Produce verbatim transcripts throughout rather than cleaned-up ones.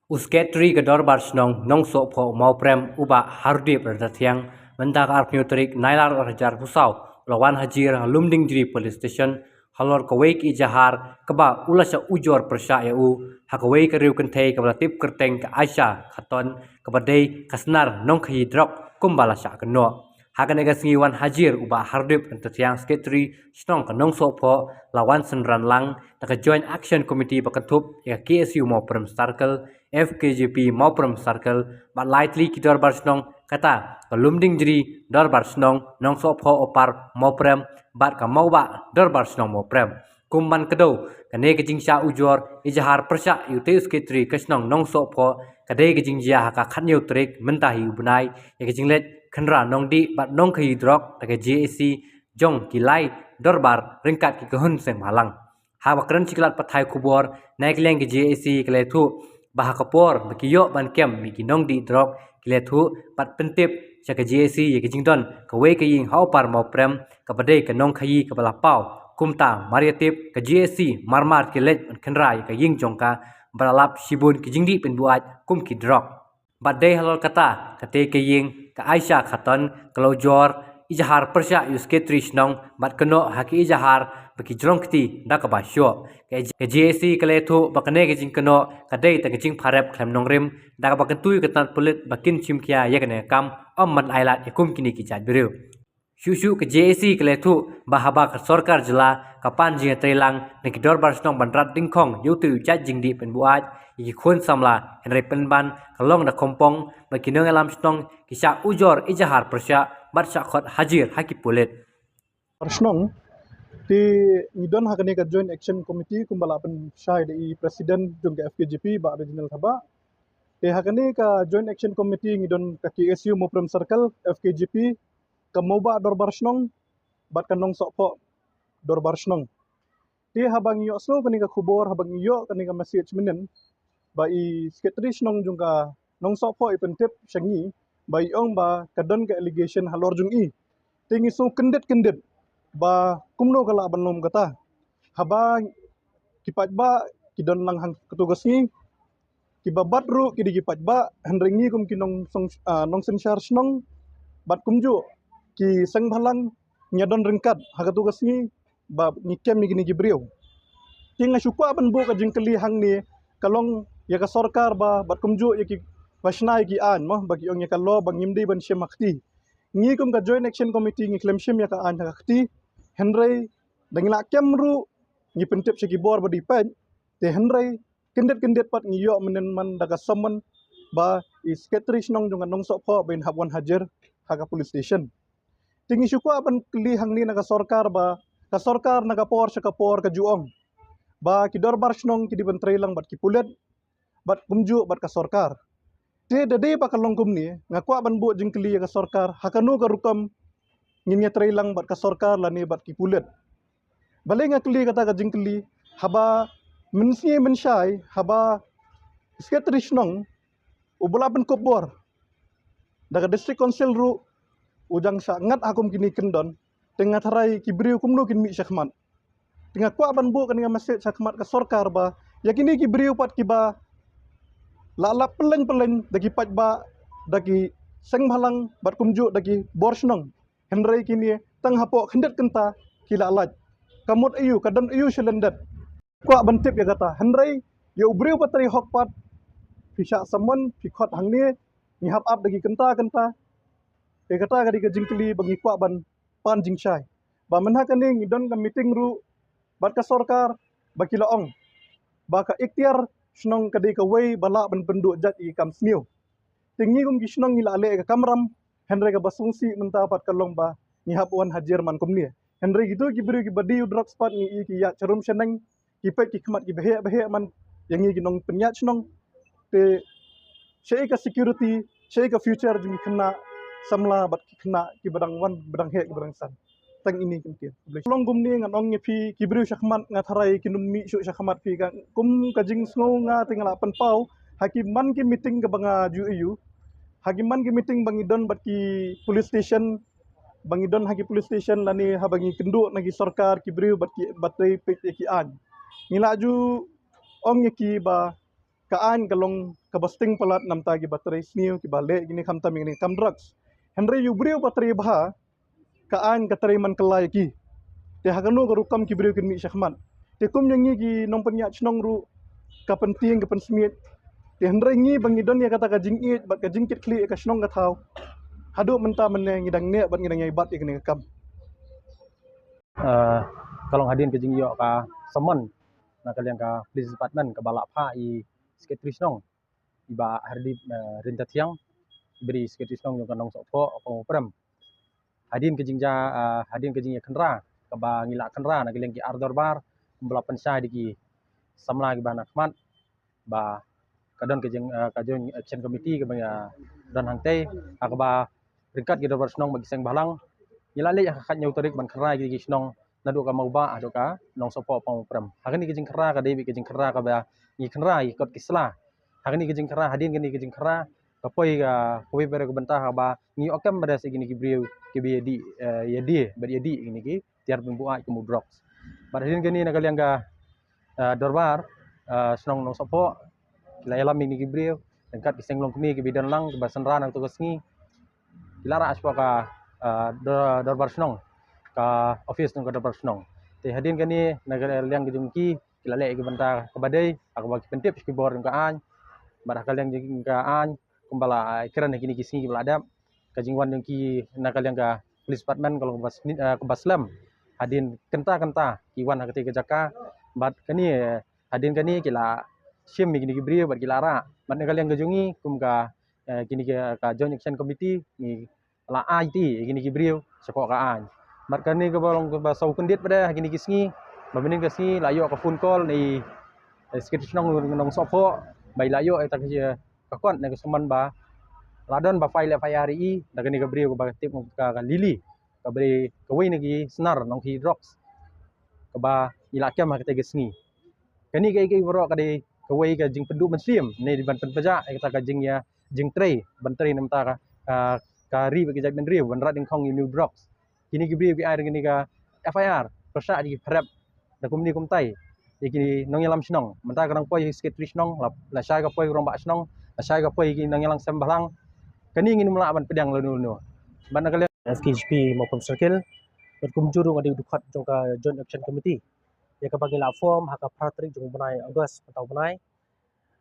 U Secretary ka Dorbar Shnong Nongsohphoh Mawprem, u Bah Hardip Rantathiang, mynta ka arphew tarik Nailar arhajar arphew saw, u la wan hajir ha Lumdiengjri Police Station halor kawei ka ejahar kaba u la shah ujor pyrshah ïa u ha kawei ka riew kynthei kaba la tip kyrteng ka Aisha Khaton, kaba dei ka snar nongkhaïi drok kumba la shah kynnoh. Ha kane ka sngi wan hajir u Bah Hardip Rantathiang, Secretary Shnong ka Nongsohphoh, la wan synran lang da ka Joint Action Committee ba kynthup ïa ka K S U Mawprem Circle, F K J P Mawprem Circle, bad lai tylli ki Dorbar Shnong, kata ka Lumdiengjri Dorbar Shnong Nongsohphoh Upper Mawprem bad ka Mawbah Dorbar Shnong Mawprem. Kum ban kdew, kane ka jingshah ujor ejahar pyrshah ïa utei u Secretary ka shnong Nongsohphoh ka dei ka jingjia ha ka khathynñiew tarik mynta hi u bnai, ïa ka jingleit khynra nongdih bad nongkhaïi drok da ka J A C jong ki lai dorbar ryngkat ki kynhun seng bhalang. Haba kren sha ki lad pathai khubor, na ka liang ka J A C ka la ïathuh ba ha ka por ba ki ïoh ban kem ïa ki nongdih drok, ki la ïathuh bad pyntip sha ka J A C ïa ka jingdon kawei ka ïing ha Upper Mawprem kaba dei ka nongkhaïi kaba la paw. Kumta mar ïa tip, ka J A C mar mar ki leit ban khynra ïa ka ïing jong ka, bad la lap shibun ki jingdih pynbuaid kum ki drok. Bad dei halor kata, katei ka ïing ka Aisha Khaton ka la ujor ejahar pyrshah ïa u Secretary Shnong bad kynnoh ha ki ejahar ba ki jrong kti da kaba shoh. Ka J-, ka J A C ka la ïathuh ba kane ka jingkynnoh ka dei tang ka jingpharep khlem nongrim, da kaba kyntu ïa ka tnat pulit ba kin shim khia ïa kane ka kam, ym ban ailad ïa kum kine ki jait briew. Shuh shuh ka J A C ka la ïathuh ba haba ka sorkar jylla ka pan jingïatreilang na ki Dorbar Shnong ban rat dyngkhong ïa utei u jait jingdih pynbuaid ïa ki khun samla, hynrei pynban ka long da kongpong ba ki nongïalam shnong ki shah ujor ejahar pyrshah bad shah khot hajir ha ki pulit. Dorbar Shnong, te ngi don ha kane ka Joint Action Committee kumba la pynshai da i President jong ka F K J P, Bah Reginald Thabah. Te ha kane ka Joint Action Committee ngi don ka K S U Mawprem Circle, F K J P, ka Mawbah Dorbar Shnong bad ka Nongsohphoh Dorbar Shnong. Te haba ngi ïohsngew kane ka khubor, haba ngi ïoh kane ka message mynnin, ba i Secretary Shnong jong ka Nongsohphoh i pyntip sha ngi ba i ong ba ka don ka allegation halor jong i. Te ngi sngew kyndit kyndit ba kumno ka lah ban long kata. Haba ki paidbah ki don lang ha kato ka sngi, kiba bat ruh ki dei ki paidbah, hynrei ngi kum ki nong song, ah, nongsynshar shnong bad kumjuh ki seng bhalang ngi ïadon ryngkat ha kato ka sngi ba ngi kem ïa kine ki briew. Te nga shu kwah ban buh ka jingkylli hangne, ka long ïa ka sorkar ba, bad kumjuh ïa kiba shna ïa ki aiñ mo, ba ki ong ïa ka law ba ngim dei ban shim ha kti. Ngi kum ka Joint Action Committee ngi khlem shim ïa ka aiñ ha ka kti, hynrei da ngi la kem ruh ngi pyntip sha ki bor ba dei peit. Te hynrei kyndit kyndit pat ngi ïoh mynnin man da ka summon ba i Secretary Shnong jong ka Nongsohphoh ba in hap wan hajir ha ka police station. Te ngi shu kwah ban kylli hangne na ka sorkar ba, ka sorkar na ka por sha ka por ka ju ong ba ki Dorbar Shnong ki dei ban treilang bad ki pulit, bad kumjuh bad ka sorkar. Te da dei ba ka long kumne, nga kwah ban buh jingkylli ïa ka sorkar, ha kano ka rukom ngin ïatreilang bad ka sorkar lane bad ki pulit. Balei nga kylli kata ka jingkylli, haba mynsngi mynshai, haba Secretary Shnong uba la pynkup bor da ka District Council ruh u jang shah ngat ha kum kine kyndon, te nga tharai ki briew kumno kin mih shakhmat. Te nga kwah ban buh kane ka message shakhmat ka sorkar ba ïa kine ki briew pat kiba la lap pylleng pylleng da ki paidbah, da ki seng bhalang bad kumjuh da ki bor shnong. Hynrei kine tang hapoh khyndiat kynta ki la lait. Ka mut aiu, ka don aiu shalyndet. Kwah ban tip ïa kata. Hynrei ïa u briew ba trei hok pat, phi shah summon, phi khot hangne, ngi hap ap da ki kynta kynta. Te kata ka dei ka jingkylli ba ngi kwah ban pan jingshai. Ba mynha kane ngi don ka meeting ruh bad ka sorkar, ba ki la ong ba ka iktiar shnong ka dei kawei ba lah ban pynduh jait ïa ki kam sniew. Te ngi kum ki shnong ngi la leh ka kamram, hynrei kaba sngewsih mynta pat ka long ba ngi hap wan hajir man kumne. Hynrei kito ki briew kiba die u drugs pat ngi ïohi ki ïaid sharum shaneng, ki peit ki khmat kiba heh ba heh man ïa ngi ki nongpynïaid shnong. Te shaei ka security, shaei ka future jong ki khynnah samla bad ki khynnah kiba dang wan, kiba dang heh, kiba dang san. Tang ine ki ktien. Long kumne ngan ong ïa phi ki briew shakhmat, nga tharai kin ym mih shuh shakhmat phi, ka kum ka jingsngew nga te nga la pynpaw ha ki man ki meeting kaba nga ju ïoh, ha ki man ki meeting ba ngi don bad ki police station, ba ngi don ha ki police station lane haba ngi kynduh na ki sorkar ki briew bad ki, ba trei peit ïa ki aiñ. Ngi la ju ong ïa ki ba Ka aiñ ka long kaba sting palat namar ki ba trei sniew, ki ba leh kine khamtam ïa kine kam drugs. Hynrei ïa u briew ba trei bha, ka aiñ ka trei man kylla ïa ki. Te ha kano ka rukom ki briew kin mih shakhmat. Te kum ïa ngi ki nongpynïaid shnong ruh, ka pyntieng ka pynsmiej. Te hynrei ngi ba ngi don ïa kata ka jingïeit bad ka jingkitkhlieh ïa ka shnong ka thaw, haduh mynta mynne ngi dang neh bad ngi dang ïai bat ïa kane ka kam. Ah, ka long hadien ka jingïoh ka summon na ka liang ka police department kaba la phah ïa secretary shnong, i Bah Hardip, eh, Ryntathiang, i ba dei secretary shnong jong ka Nongsohphoh Pangprem. Hadien ka jingjia, eh, hadien ka jingïakynra kaba ngi la kynra na ka liang ki ar dorbar, kumba la pynshai da ki samla kiba na khmat, ba ka don ka jing, eh, ka Joint Action Committee kaba ngi, eh, don hangtei, ha kaba ryngkat ki dorbar shnong bad ki seng bhalang, ngi la leit ha ka khathynñiew tarik ban kynra ïa ki shnong naduh ka Mawbah haduh ka Nongsohphoh Pangprem. Ha kane ka jingkynra ka dei beit ka jingkynra kaba ngi kynra ïa ki kot ki sla. Ha kane ka jingkynra, hadien kane ka jingkynra, ka poi ka, kawei pat ka bynta kaba ngi ïoh kem bad sa kine ki briew kiba ïadie, eh, ïadie bad ïadie kine ki tiar pynbuaid kum u drugs. Bad hadien kane na ka liang ka, eh, dorbar, eh, shnong Nongsohphoh, ki la ïalam ïa kine ki briew ryngkat ki seng longkmie kiba don lang kiba synran ha kato ka sngi. Ki la rah shapoh ka, ah, dor-, dorbar shnong, ka office jong ka dorbar shnong. Te hadien kane na ka liang ka jong ki, ki la leh ïa ki bynta kaba dei, ha kaba ki pyntip sha ki bor jong ka aiñ. Bad ha ka liang jong ka aiñ, kumba la, ah, kren ha kine ki sngi kiba la dep, ka jingwan jong ki na ka liang ka police department ka long kaba sni-, ah, kaba slem. Hadien kynta kynta ki wan ha katei ka jaka. Bad kane, eh, hadien kane ki la shim ïa kine ki briew bad ki la rah. Bad na ka liang ka jong ngi kum ka, eh, kine ki, ka Joint Action Committee, ngi la ai ti ïa kine ki briew shapoh ka aiñ. Bad kane kaba long kaba saw kyndit pat de ha kine ki sngi, ba mynnin ka sngi la ïoh ka phone call na i, eh, secretary shnong Nongsohphoh, ba i la ïoh ïa kata ka, ka kot ne ka summon ba la don ba file F I R ïa i da kane ka briew kaba tip ka, ka Lily, kaba dei kawei na ki snar nongkhaïi drugs, kaba ngi la kem ha katei ka sngi. Kane kaei kaei baroh ka dei kawei ka jingpynduh mynsiem ne dei ban pynpjah ïa kata ka jingïa, jingtrei, ban trei na bynta ka, ka, ka ri bad ka jaitbynriew, ban rat dyngkhong ïa une u drugs. Kine ki briew ki ai kane ka F I R pyrshah ïa ki pharep da kumne kumtai ïa ki nongïalam shnong. Mynta ka dang poi secretary shnong, la, lashai ka poi rangbah shnong, lashai ka poi ki nongïalam sem bhalang. Kane ngin ym lah ban pdiang lano lano. Bad na ka liang F K J P Mawprem Circle, bad kumjuh ruh nga dei u dkhot jong ka Joint Action Committee ïa kaba ngi la form ha ka phra tarik jong u bnai August mynta u bnai.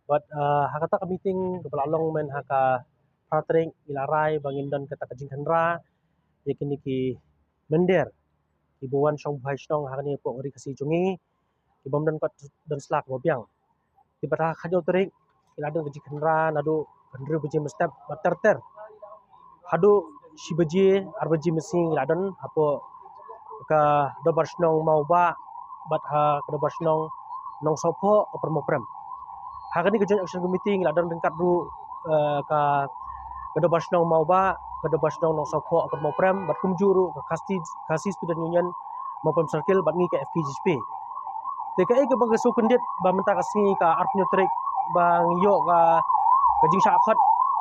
Bad, ah, ha kata ka meeting kaba la long mynta ha ka phra tarik ngi la rai ba ngin don kata ka jingkynra ïa kine ki mynder kiba wan shong bha shnong ha kane ka pdeng ri Khasi jong ngi, ki bym don kot don sla kaba biang. Te bad ha ka hynñiew tarik ngi la don ka jingkynra naduh ka hynriew baje mynstep bad ter ter haduh shi baje, ar baje mynsngi ngi la don hapoh ka dorbar shnong Mawbah bad ha ka dorbar shnong Nongsohphoh Upper Mawprem. Ha kane ka Joint Action Committee ngi la don ryngkat ruh, eh, ka, ka dorbar shnong Mawbah, ka dorbar shnong Nongsohphoh Upper Mawprem, bad kumjuh ruh ka Khasi, Khasi Student Union Mawprem Circle bad ngi ka F K J P. Te kaei kaba nga sngew kyndit ba mynta ka sngi ka arphew tarik ba ngi ïoh ka, ka jingshah khot,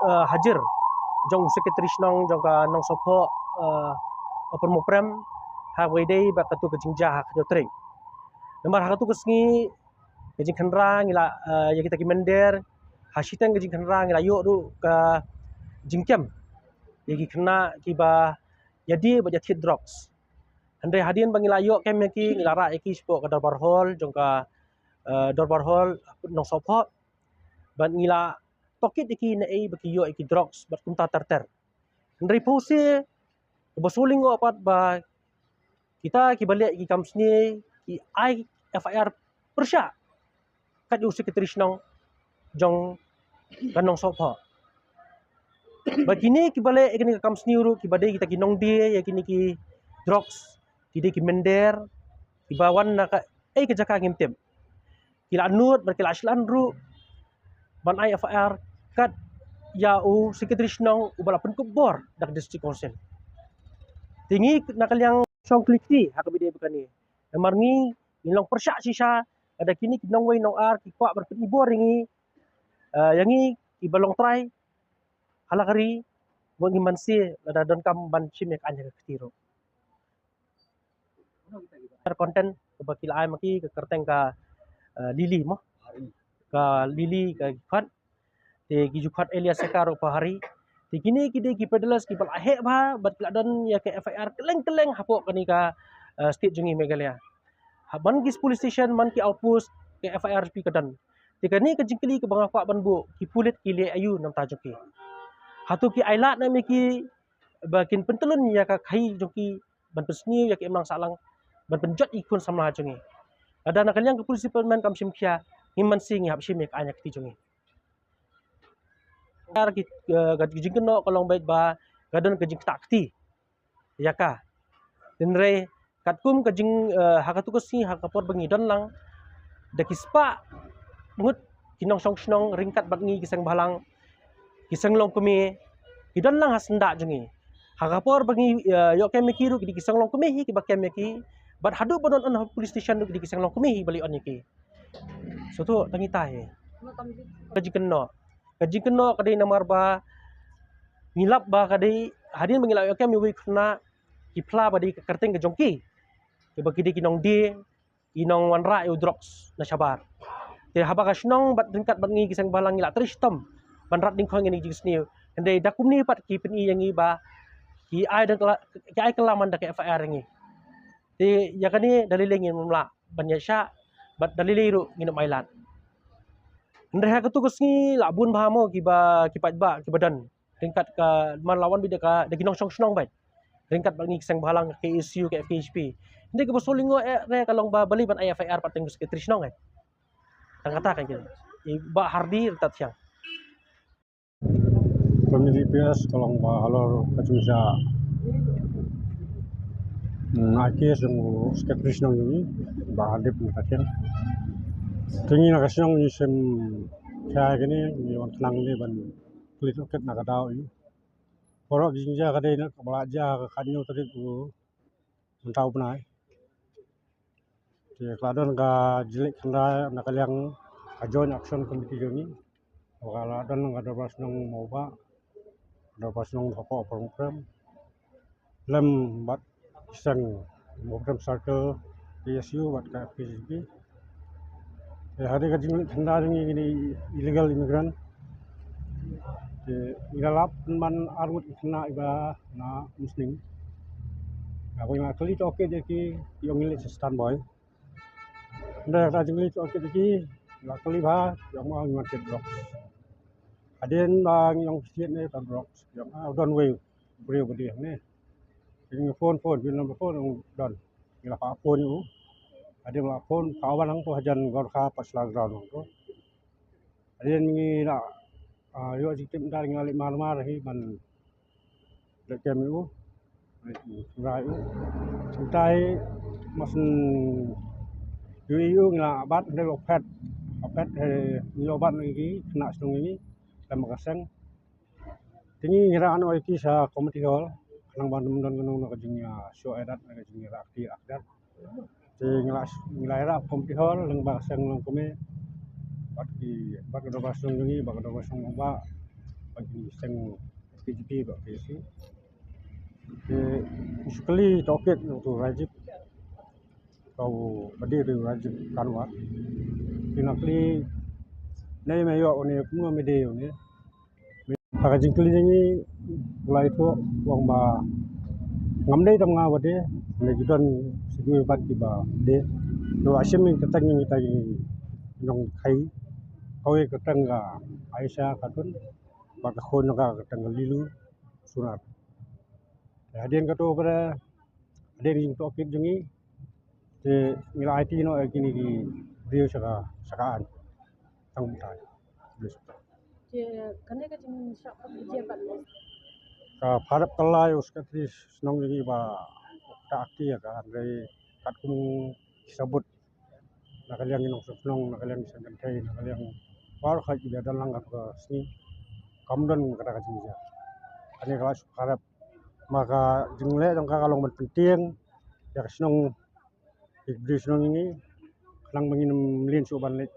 eh, hajir jong u secretary shnong jong ka Nongsohphoh, eh, Upper Mawprem, ha kaba ïadei bad kato ka jingjia ha ka hynñiew tarik. Namar ha kato ka sngi ka jingkynra ngi la, eh, ïa kita ki mynder, ha shiteng ka jingkynra ngi la ïoh ruh ka jingkem ïa ki khynnah kiba ïadie bad ïa thied drugs. Hynrei hadien ba ngi la ïoh kem ïa ki, ngi la rah ïa ki shapoh ka dorbar hall jong ka, eh, dorbar hall Nongsohphoh. Bad ngi la tohkit ïa ki naei ba ki ïoh ïa ki drugs bad kumta ter ter. Hynrei pause kaba sngewlyngngoh pat ba kita kiba leh ïa ki kam sniew ki ai F I R pyrshah kat ïa u secretary shnong jong ka Nongsohphoh. Bad kine kiba leh ïa kine ki kam sniew ruh kiba dei kita ki nongdie ïa kine ki drugs, ki dei ki mynder, kiba wan na kaei ka jaka ngim tip. Ki la nud bad ki la shlan ruh ban ai F I R kat ïa u secretary shnong uba la pynkup bor da ka District Council. Te ngi na ka liang shong khlieh kti ha kaba ïadei bad kane. Namar ngi, ngi long pyrshah shisha, lada kine ki nongwei nongar ki kwah ban pyni bor ïa ngi, eh, ïa ngi kiba long trai ha la ka ri, bad ngim banse lada donkam ban shim ïa ka aiñ ha ka kti ruh. Content kaba ki la ai ma ki ka kyrteng ka, eh, Lily mo. ka Lily ka ki khot. Te ki ju khot Elia Sekar u Pahari. Te kine ki dei ki peddlers kiba la heh bha bad ki la don ïa ka F I R kylleng kylleng hapoh kane ka, eh, state jong ngi Meghalaya. Ha, man ki police station, man ki outpost, ka F I R jong ki ka don. Te kane ka jingkylli kaba nga kwah ban buh, ki pulit ki leh aïu na bynta jong ki? Hato ki ailad ne em ïa ki ba kin pyntylun ïa ka khaïi jong ki, ban pynsniew ïa ka imlang sahlang, ban pynjot ïa ki khun samla jong ngi? Lada na ka liang ka police department kam shim khia, ngim mynsiem ngi hap shim ïa ka aiñ ïa ka kti jong ngi. Ka, eh, ka jingkynnoh ka long beit ba ka don ka jingktah kti ïa ka. Hynrei katkum ka jing, eh, ha katu ka sngi, ha ka por ba ngi don lang da ki spah ngut ki nongshong shnong ryngkat bad ngi ki seng bhalang, ki seng longkmie, ki don lang ha syndah jong ngi. Ha ka por ba ngi, eh, ïoh kem ïa ki ruh ki dei ki seng longkmie hi kiba kem ïa ki. Bad haduh ba don on ha police station ruh ki dei ki seng longkmie hi ba leit on ïa ki. Shuh, tang kita hi. Ka jingkynnoh, ka jingkynnoh ka dei namar ba ngi lap ba ka dei hadien ba ngi la ïoh kem ïa uwei u khynnah, ki phla ba dei ka kyrteng ka jong ki, kiba ki dei ki nongdie, ki nongwanrah ïa u drugs na shabar. Te haba ka shnong bad ryngkat bad ngi ki seng bhalang ngi la trei shitom ban rat dyngkhong ïa kine ki jingsniew. Hynrei da kumne pat ki pyni ïa ngi ba ki ai da kylla, ki ai kylla man da ka F I R ïa ngi. Te ïa kane da lei lei ngim lah ban ïaishah bad da lei lei ruh ngin ym ailad. Hynrei ha katu ka sngi la bun bha mo kiba, ki paidbah kiba don ryngkat ka, man la wan beit da ka, da ki nongshong shnong beit ryngkat bad ngi ki seng bhalang, ka K S U, ka F K J P. Hynrei kaba sngewlyngngoh eh re ka long ba balei ban ai F I R pat tang ka secretary shnong eh. Tang kata kan ki, i Bah Hardi ryngkat thiang. Family P S ka long ba halor ka jingshah, mm, ai case jong u secretary shnong jong ngi, Bah Hardip Mukherjee. Te ngi na ka shnong ngi shem khia kane, ngi wan khnang ne ban kylli tohkit na ka daw ïa u. Baroh ki jingjia ka dei na kaba la jia ha ka khathynñiew tarik u mynta u bnai. Te ka la don ka jingleit khyndai na ka liang ka Joint Action Committee jong ngi. Ka la don ka Dorbar Shnong Mawbah, Dorbar Shnong hapoh Mawprem, lem bad ki seng Mawprem Circle, K S U bad ka F K J P. Te hadien ka jingleit khyndai jong ngi kine illegal immigrant. Te ngi la lap pynban ar ngut ki khynnah iba na Umsning. Haba ngi la kylli tohkit ïa ki, ki ong ngi leit sha standby. Hynrei haba ngi la kylli tohkit ïa ki, la kylli bha, ki ong ma ngi market drugs. Hadien ba ngi ong shet ne ta drugs, ki ong, ah, don uwei u briew ba dei hangne. Te ngi phone, phone, phin number phone, ong don. Ngi la phah phone ïa u. Hadien ba la phone, phah wan hangto hajan Gorkha Pachla ground hangto. Hadien ngi la, ah, ïoh jingtip, ngi la leit mar mar hi ban leit kem ïa u, leit kem ïa u. Mynta hi ma shen ïoh ïa u ngi la bat, hynrei u phet, u phet hi, ngi ïoh bat na ki khynnah shnong ngi, lem bad ka seng. Te ngi, ngi rah noh ïa ki sha community hall, khnang ban ym don kano kano ka jingïashoh ïadat, ka jingïarah kti rah kdat. Te ngi la, ngi la ïarah community hall lyngba ka seng longkmie bad ki, bad ka Dorbar Shnong jong ngi, bad ka Dorbar Shnong Mawbah, bad ki seng K J P bad K S U. Te ngi shu kylli tohkit ïa uto u Rajib, uto uba dei u Rajib Kanwar. Te ngi la kylli, ne me ïoh une, kumno me dei une. Ha ka jingkylli jong ngi u la ïathuh u ong ba ngam dei tang nga ba dei, hynrei ki don shi kiwei pat kiba dei. Te u la shim ïa ka kyrteng jong kita ki nongkhaïi, kawei ka kyrteng ka Aisha Khatun, bad ka khun jong ka ka kyrteng ka Lilu Sunar. Te hadien kato pat, hadien ka jingtohkit jong ngi, te ngi la aiti noh ïa kine ki briew sha ka, sha ka aiñ tang kumta. Te kane ka jingshah pynjia pat, ka pharap kylla ïa u secretary shnong jong ngi ba u ktah kti ïa ka, hynrei katkum ki sabut na ka liang ki nongshong shnong, na ka liang ki seng kynthei, na ka liang baroh kiba ïadon lang katto ka sngi, kam don kata ka jingjia. Kane ka la shu pharap, ma ka jingleh jong ka ka long ban pyntieng ïa ka shnong, ïa ki briew shnong jong ngi, khnang ba ngin ym leit shuh ban leit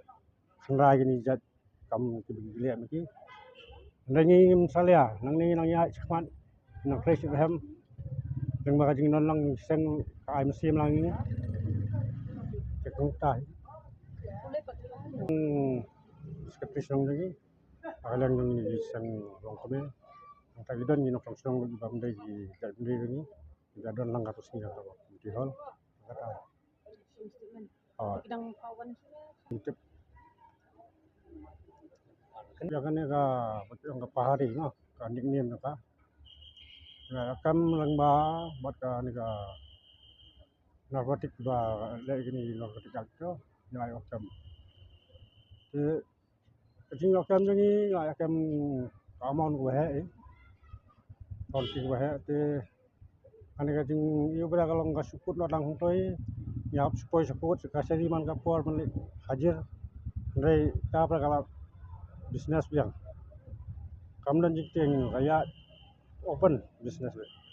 kynrei kine ki jait kam kiba ngi leh ma ki. Hynrei ngim salia, nangne ngi nang ïaid shakhmat, nang trei shitrhem lyngba ka jingdon lang seng, ka ai mynsiem lang ngi. Te kumta hi. Hmm. Ka shnong jong ngi, ka liang jong ngi ki seng Longkmie. Nangta ki don ki nongshong shnong bad ki bym dei ki jait bynriew jong ngi. Ki da don lang katto shnong jong ngi ha Community Hall. Kata. Oh. Ki dang pawan shuwa. Tip. Ïa kane ka, ba ong ka Pahari, no? Ka nickname ka. Ïa kam lang ba, bad kane ka narcotic ba, leh kine narcotic act to, ïa ïa kam. Te, ka jingïoh kem jong ngi, ïoh kem ka amount kaba heh, eh. Ka amount kaba heh, te kane ka jingïoh bra ka long ka shu kut noh dang hangtoi, ïa shu poi shu kut, ka seri man ka por ban leit hajir, hynrei ka bra ka la business biang. Kam don jingtieng, ka ïa open business biang.